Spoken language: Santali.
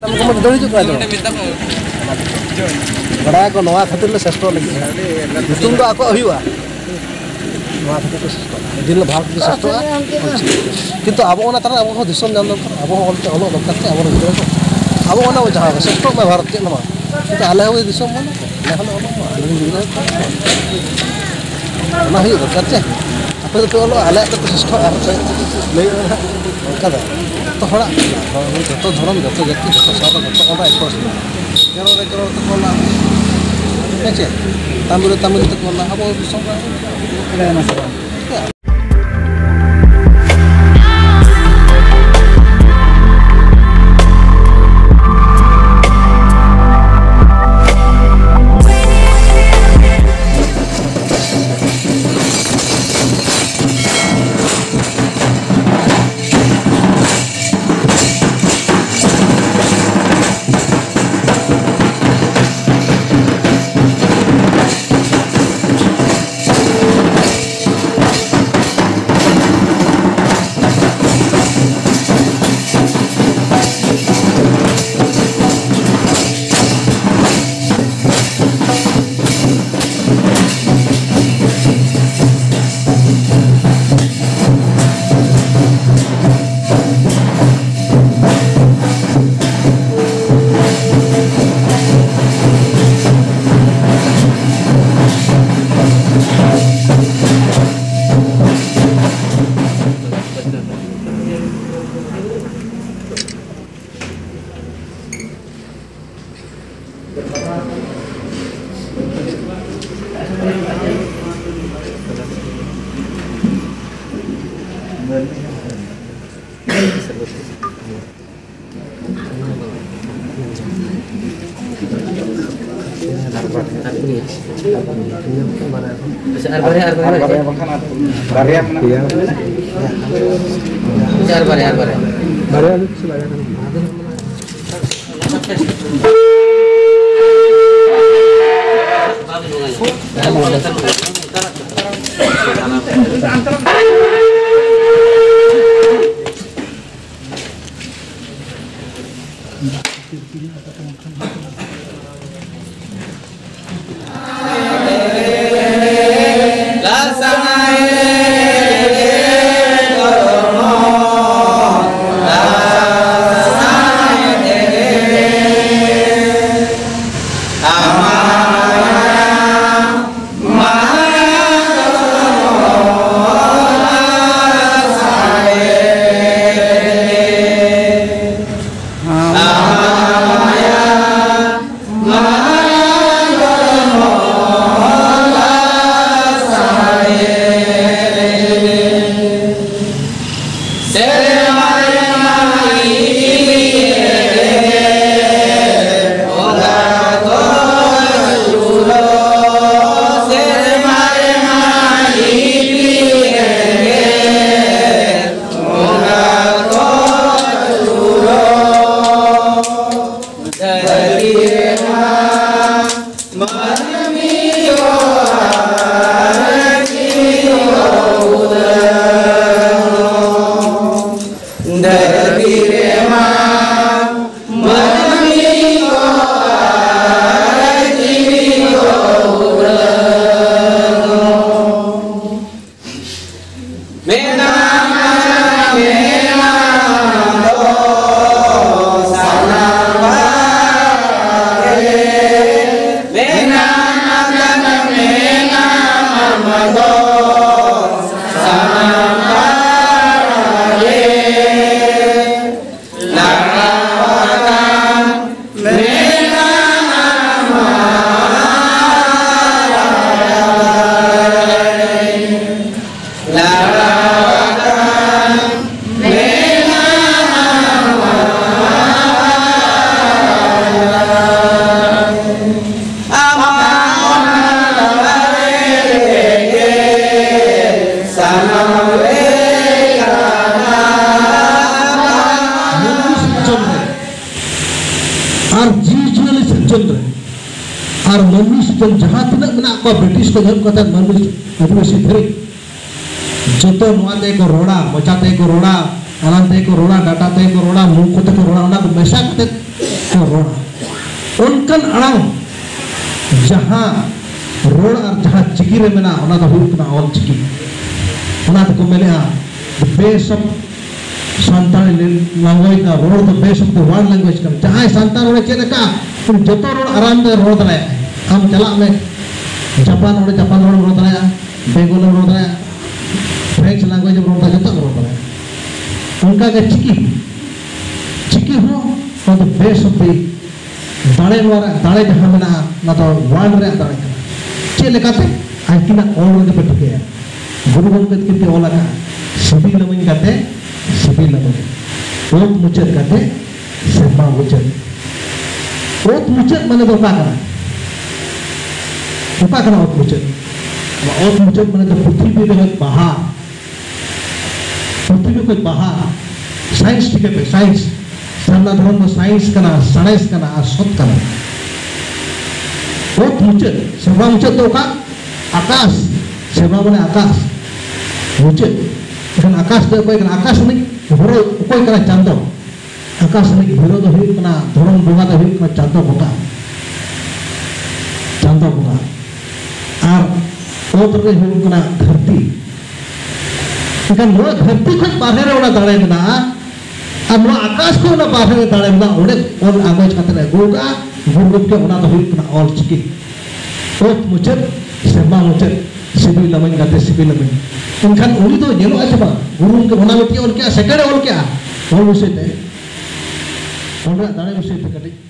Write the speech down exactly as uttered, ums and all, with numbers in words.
ᱩᱱᱠᱩ ᱢᱟ ᱫᱟᱹᱲ ᱦᱤᱡᱩᱜ ᱠᱟᱱᱟ ᱡᱮᱢᱚᱱ᱾ ᱵᱟᱲᱟᱭᱟᱠᱚ ᱱᱚᱣᱟ ᱠᱷᱟᱹᱛᱤᱨ ᱞᱮ ᱥᱨᱮᱥᱴᱷᱚ ᱞᱟᱹᱜᱤᱫ᱾ ᱧᱩᱛᱩᱢ ᱫᱚ ᱟᱠᱚᱣᱟᱜ ᱦᱩᱭᱩᱜᱼᱟ᱾ ᱱᱚᱣᱟ ᱠᱷᱟᱹᱛᱤᱨ ᱠᱚ ᱥᱨᱮᱥᱴᱷᱚᱜᱼᱟ᱾ ᱫᱤᱱ ᱦᱤᱞᱳᱜ ᱵᱷᱟᱨᱚᱛ ᱡᱩᱫᱤ ᱥᱨᱮᱥᱴᱷᱚᱜᱼᱟ, ᱚᱞᱪᱤᱠᱤ᱾ ᱠᱤᱱᱛᱩ ᱟᱵᱚ ᱚᱱᱟ ᱛᱟᱭᱱᱚᱢ ᱟᱵᱚ ᱦᱚᱸ ᱫᱤᱥᱚᱢ ᱧᱟᱢ ᱫᱚᱨᱠᱟᱨ, ᱟᱵᱚ ᱦᱚᱸ ᱚᱞᱛᱮ ᱚᱞᱚᱜ ᱫᱚᱨᱠᱟᱨ ᱛᱮ ᱟᱵᱚᱨᱮᱱ ᱜᱤᱫᱽᱨᱟᱹ ᱠᱚ᱾ ᱟᱵᱚ ᱚᱱᱟ ᱵᱚ ᱪᱟᱦᱟᱣᱟ, ᱥᱨᱮᱥᱴᱷᱚᱜ ᱢᱟ ᱵᱷᱟᱨᱚᱛ, ᱪᱮᱫ ᱦᱚᱸ ᱵᱟᱝ᱾ ᱠᱤᱱᱛᱩ ᱟᱞᱮ ᱦᱚᱸ ᱫᱤᱥᱚᱢ ᱵᱚᱱ, ᱟᱞᱮ ᱦᱚᱸᱞᱮ ᱚᱞᱚᱜ ᱢᱟ, ᱟᱞᱮ ᱨᱮᱱ ᱜᱤᱫᱽᱨᱟᱹ ᱠᱚ᱾ ᱚᱱᱟ ᱦᱩᱭᱩᱜ ᱫᱚᱨᱠᱟᱨ ᱪᱮ? ᱟᱯᱮ ᱫᱚᱯᱮ ᱚᱞᱚᱜᱼᱟ, ᱟᱞᱮᱭᱟᱜ ᱫᱚᱯᱮ ᱥᱨᱮᱥᱴᱷᱚᱜᱼᱟ, ᱟᱯᱮ ᱞᱟᱹᱭ ᱢᱮ ᱱᱟᱦᱟᱜ᱾ ᱚᱱᱠᱟ ᱫᱚ ᱡᱚᱛᱚ ᱦᱚᱲᱟᱜ, ᱡᱚᱛᱚ ᱫᱷᱚᱨᱚᱢ, ᱡᱚᱛᱚ ᱡᱟᱹᱛᱤ, ᱡᱚᱛᱚ ᱥᱟᱶᱛᱟ, ᱡᱚᱛᱚ ᱚᱸᱰᱮ ᱮᱠᱚᱥ ᱢᱮᱱᱟᱜᱼᱟ᱾ ᱠᱮᱨᱚᱞ ᱨᱮ ᱠᱮᱨᱚᱞ ᱛᱮᱠᱚ ᱚᱞᱟ, ᱦᱮᱸ ᱪᱮ? ᱛᱟᱢᱤᱞ ᱨᱮ ᱛᱟᱢᱤᱞ ᱛᱮᱠᱚ ᱚᱞᱟ, ᱟᱵᱚ ᱫᱤᱥᱚᱢ ᱨᱮ ᱞᱟᱹᱭ ᱢᱮ ᱥᱮ ᱵᱟᱝ? ᱟᱪᱪᱷᱟ, ᱟᱨ ᱵᱟᱨᱭᱟ, ᱟᱨ ᱵᱟᱨᱭᱟ᱾ ᱵᱟᱨᱭᱟ ᱵᱟᱝᱠᱷᱟᱱ ᱟᱨ ᱵᱟᱨᱭᱟ ᱢᱮᱱᱟᱜᱼᱟ᱾ ᱟᱪᱪᱷᱟ, ᱟᱨ ᱵᱟᱨᱭᱟ, ᱟᱨ ᱵᱟᱨᱭᱟ᱾ ᱵᱟᱨᱭᱟ ᱫᱚ ᱠᱤᱪᱷᱩ ᱵᱟᱨᱭᱟ ᱠᱟᱱᱟ᱾ ᱟᱨ ᱡᱤᱣᱤ ᱡᱤᱭᱟᱹᱞᱤ ᱥᱤᱨᱡᱚᱱ ᱨᱮ ᱟᱨ ᱢᱟᱹᱱᱢᱤ ᱥᱤᱨᱡᱚᱱ ᱡᱟᱦᱟᱸ ᱛᱤᱱᱟᱹᱜ ᱢᱮᱱᱟᱜ ᱠᱚᱣᱟ, ᱵᱨᱤᱴᱤᱥ ᱠᱚ ᱮᱦᱚᱵ ᱠᱟᱛᱮ ᱢᱟᱹᱱᱢᱤ ᱟᱹᱫᱤᱵᱟᱹᱥᱤ ᱫᱷᱟᱹᱨᱤᱡ, ᱡᱚᱛᱚ ᱱᱚᱣᱟ ᱛᱮᱠᱚ ᱨᱚᱲᱟ, ᱢᱚᱪᱟ ᱛᱮᱠᱚ ᱨᱚᱲᱟ, ᱟᱲᱟᱝ ᱛᱮᱠᱚ ᱨᱚᱲᱟ, ᱰᱟᱴᱟ ᱛᱮᱠᱚ ᱨᱚᱲᱟ, ᱢᱩ ᱠᱚᱛᱮ ᱠᱚ ᱨᱚᱲᱟ, ᱚᱱᱟ ᱠᱚ ᱢᱮᱥᱟ ᱠᱟᱛᱮ ᱨᱚᱲᱟ᱾ ᱚᱱᱠᱟᱱ ᱟᱲᱟᱝ ᱡᱟᱦᱟᱸ ᱨᱚᱲ ᱟᱨ ᱡᱟᱦᱟᱸ ᱪᱤᱠᱤ ᱨᱮ ᱢᱮᱱᱟᱜᱼᱟ, ᱚᱱᱟ ᱫᱚ ᱦᱩᱭᱩᱜ ᱠᱟᱱᱟ ᱚᱞ ᱪᱤᱠᱤ᱾ ᱚᱱᱟ ᱛᱮᱠᱚ ᱢᱮᱱᱮᱜᱼᱟ, the best of Santali language, the ᱨᱚᱲ the best of the world language ᱠᱟᱱᱟ᱾ ᱡᱟᱦᱟᱸᱭ ᱥᱟᱱᱛᱟᱲ ᱨᱚᱲᱮ ᱪᱮᱫ ᱟᱠᱟᱫᱼᱟ, ᱩᱱᱤ ᱡᱚᱛᱚ ᱨᱚᱲ ᱟᱨᱟᱢ ᱛᱮ ᱨᱚᱲ ᱫᱟᱲᱮᱭᱟᱜᱼᱟ᱾ ᱟᱢ ᱪᱟᱞᱟᱜ ᱢᱮ, ᱡᱟᱯᱟᱱ ᱨᱚᱲ, ᱡᱟᱯᱟᱱ ᱨᱚᱲ ᱨᱚᱲ ᱫᱟᱲᱮᱭᱟᱜᱼᱟ, ᱵᱮᱝᱜᱚᱞ ᱨᱚᱲ ᱫᱟᱲᱮᱭᱟᱜᱼᱟ, ᱯᱷᱨᱮᱧᱪ ᱞᱮᱝᱜᱩᱭᱮᱡᱽ ᱨᱚᱲ ᱫᱟᱲᱮᱭᱟᱜᱼᱟ, ᱡᱚᱛᱚ ᱨᱚᱲ ᱫᱟᱲᱮᱭᱟᱜᱼᱟ᱾ ᱚᱱᱠᱟᱜᱮ ᱪᱤᱠᱤ, ᱪᱤᱠᱤ ᱦᱚᱸ ᱚᱱᱟ ᱫᱚ ᱵᱮᱥ ᱚᱵᱫᱤ ᱫᱟᱲᱮ, ᱱᱚᱣᱟ ᱨᱮᱭᱟᱜ ᱫᱟᱲᱮ ᱡᱟᱦᱟᱸ ᱢᱮᱱᱟᱜᱼᱟ, ᱚᱱᱟ ᱫᱚ ᱣᱟᱨᱞᱰ ᱨᱮᱭᱟᱜ ᱫᱟᱲᱮ ᱠᱟᱱᱟ᱾ ᱪᱮᱫ ᱞᱮᱠᱟᱛᱮ? ᱟᱹᱠᱤᱱᱟᱜ ᱚᱞ ᱨᱮᱜᱮ ᱯᱮ ᱴᱷᱤᱠᱟᱹᱭᱟ᱾ ᱜᱩᱨᱩ ᱜᱚᱢᱠᱮ ᱛᱟᱹᱠᱤᱱ ᱛᱮ ᱚᱞ ᱟᱠᱟᱫᱼᱟ, ᱥᱤᱵᱤᱞᱟᱢᱟᱹᱧ ᱠᱟᱛᱮ ᱥᱤᱵᱤᱞᱟᱢᱟᱹᱧ, ᱚᱛ ᱢᱩᱪᱟᱹᱫ ᱠᱟᱛᱮ ᱥᱮᱨᱢᱟ ᱢᱩᱪᱟᱹᱫ᱾ ᱚᱛ ᱢᱩᱪᱟᱹᱫ ᱢᱟᱱᱮ ᱫᱚ ᱚᱠᱟ ᱠᱟᱱᱟ? ᱚᱠᱟ ᱠᱟᱱᱟ ᱚᱛ ᱢᱩᱪᱟᱹᱫ? ᱚᱛ ᱢᱩᱪᱟᱹᱫ ᱢᱟᱱᱮ ᱫᱚ ᱯᱨᱤᱛᱷᱤᱵᱤ ᱨᱮ ᱵᱟᱦᱟ, ᱯᱨᱤᱛᱷᱤᱵᱤ ᱠᱷᱚᱱ ᱵᱟᱦᱟ᱾ ᱥᱟᱭᱮᱱᱥ ᱴᱷᱤᱠᱟᱹ ᱯᱮ, ᱥᱟᱭᱮᱱᱥ᱾ ᱥᱟᱨᱱᱟ ᱫᱷᱚᱨᱚᱢ ᱫᱚ ᱥᱟᱭᱮᱱᱥ ᱠᱟᱱᱟ, ᱥᱟᱬᱮᱥ ᱠᱟᱱᱟ ᱟᱨ ᱥᱚᱛ ᱠᱟᱱᱟ᱾ ᱚᱛ ᱢᱩᱪᱟᱹᱫ, ᱥᱮᱨᱢᱟ ᱢᱩᱪᱟᱹᱫ ᱫᱚ ᱚᱠᱟ? ᱟᱠᱟᱥ᱾ ᱥᱮᱨᱢᱟ ᱢᱟᱱᱮ ᱟᱠᱟᱥ, ᱢᱩᱪᱟᱹᱫ᱾ ᱮᱱᱠᱷᱟᱱ ᱟᱠᱟᱥ ᱫᱚ ᱚᱠᱚᱭ ᱠᱟᱱᱟ? ᱟᱠᱟᱥ ᱨᱤᱱᱤᱡ ᱦᱚᱨᱚ ᱚᱠᱚᱭ ᱠᱟᱱᱟ? ᱪᱟᱸᱫᱚ᱾ ᱟᱠᱟᱥ ᱨᱤᱱᱤᱡ ᱦᱤᱨᱳ ᱫᱚ ᱦᱩᱭᱩᱜ ᱠᱟᱱᱟ, ᱫᱷᱚᱨᱚᱢ ᱵᱚᱸᱜᱟ ᱫᱚ ᱦᱩᱭᱩᱜ ᱠᱟᱱᱟ ᱪᱟᱸᱫᱚ ᱵᱚᱸᱜᱟ᱾ ᱪᱟᱸᱫᱚ ᱵᱚᱸᱜᱟ᱾ ᱟᱨ ᱚᱛ ᱨᱮ ᱦᱩᱭᱩᱜ ᱠᱟᱱᱟ ᱫᱷᱟᱹᱨᱛᱤ᱾ ᱮᱱᱠᱷᱟᱱ ᱱᱚᱣᱟ ᱫᱷᱟᱹᱨᱛᱤ ᱠᱷᱚᱱ ᱵᱟᱦᱨᱮ ᱨᱮ ᱚᱱᱟ ᱫᱟᱲᱮ ᱢᱮᱱᱟᱜᱼᱟ, ᱟᱨ ᱱᱚᱣᱟ ᱟᱠᱟᱥ ᱠᱷᱚᱱ ᱚᱱᱟ ᱵᱟᱦᱨᱮ ᱨᱮ ᱫᱟᱲᱮ ᱢᱮᱱᱟᱜᱼᱟ᱾ ᱚᱸᱰᱮ ᱚᱞ ᱟᱸᱜᱚᱪ ᱠᱟᱛᱮ ᱮ ᱟᱹᱜᱩ ᱟᱠᱟᱫᱼᱟ ᱜᱩᱨᱩ ᱜᱚᱢᱠᱮ, ᱚᱱᱟ ᱫᱚ ᱦᱩᱭᱩᱜ ᱠᱟᱱᱟ ᱚᱞ ᱪᱤᱠᱤ᱾ ᱚᱛ ᱢᱩᱪᱟᱹᱫ, ᱥᱮᱨᱢᱟ ᱢᱩᱪᱟᱹᱫ, ᱥᱤᱵᱤᱞᱟᱢᱟᱹᱧ ᱜᱟᱛᱮ ᱥᱤᱵᱤᱞᱟᱢᱟᱹᱧ᱾ ᱮᱱᱠᱷᱟᱱ ᱩᱱᱤ ᱫᱚ ᱧᱮᱞᱚᱜᱼᱟ ᱪᱮ ᱵᱟᱝ? ᱜᱩᱨᱩ ᱜᱚᱢᱠᱮ ᱚᱱᱟ ᱢᱤᱫᱴᱤᱡ ᱚᱞ ᱠᱮᱜᱼᱟ, ᱥᱮᱠᱮᱱᱰ ᱮ ᱚᱞ ᱠᱮᱜᱼᱟ, ᱚᱞ ᱵᱤᱥᱚᱭ ᱛᱮ, ᱚᱞ ᱨᱮᱭᱟᱜ ᱫᱟᱲᱮ ᱵᱤᱥᱚᱭ ᱛᱮ ᱠᱟᱹᱴᱤᱡ᱾